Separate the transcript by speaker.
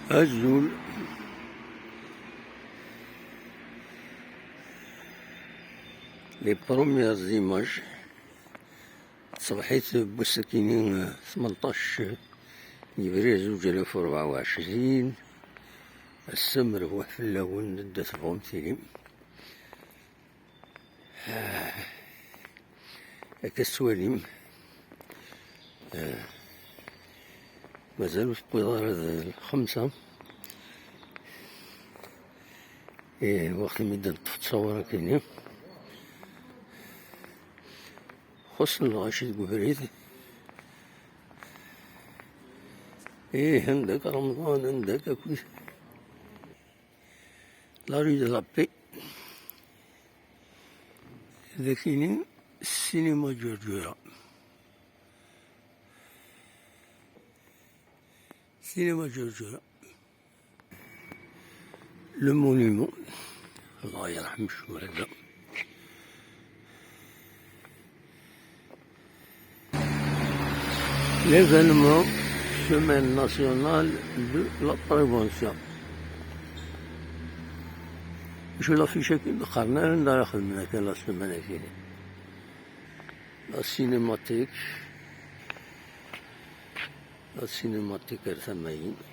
Speaker 1: Azul. Les premières images تصبحيت بوسكينين 18 يبرير 2024. السمر هو في اللون ندة فونتيريم كسواليم. مازالو تبويض 5. إيه وقت ميدا تصور كاينين خص الغاشي تقبريت. إيه عندك رمضان، عندك كل la rue de la Paix. ذاكيني السينما جرجورة، سينما جرجورة، le monument. الله يرحم الشهداء. L'événement Semaine nationale de la prévention. شو l'affiche قرنا ندير خدمنا كان la semaine كاين la cinémathèque، la cinémathèque ثمين.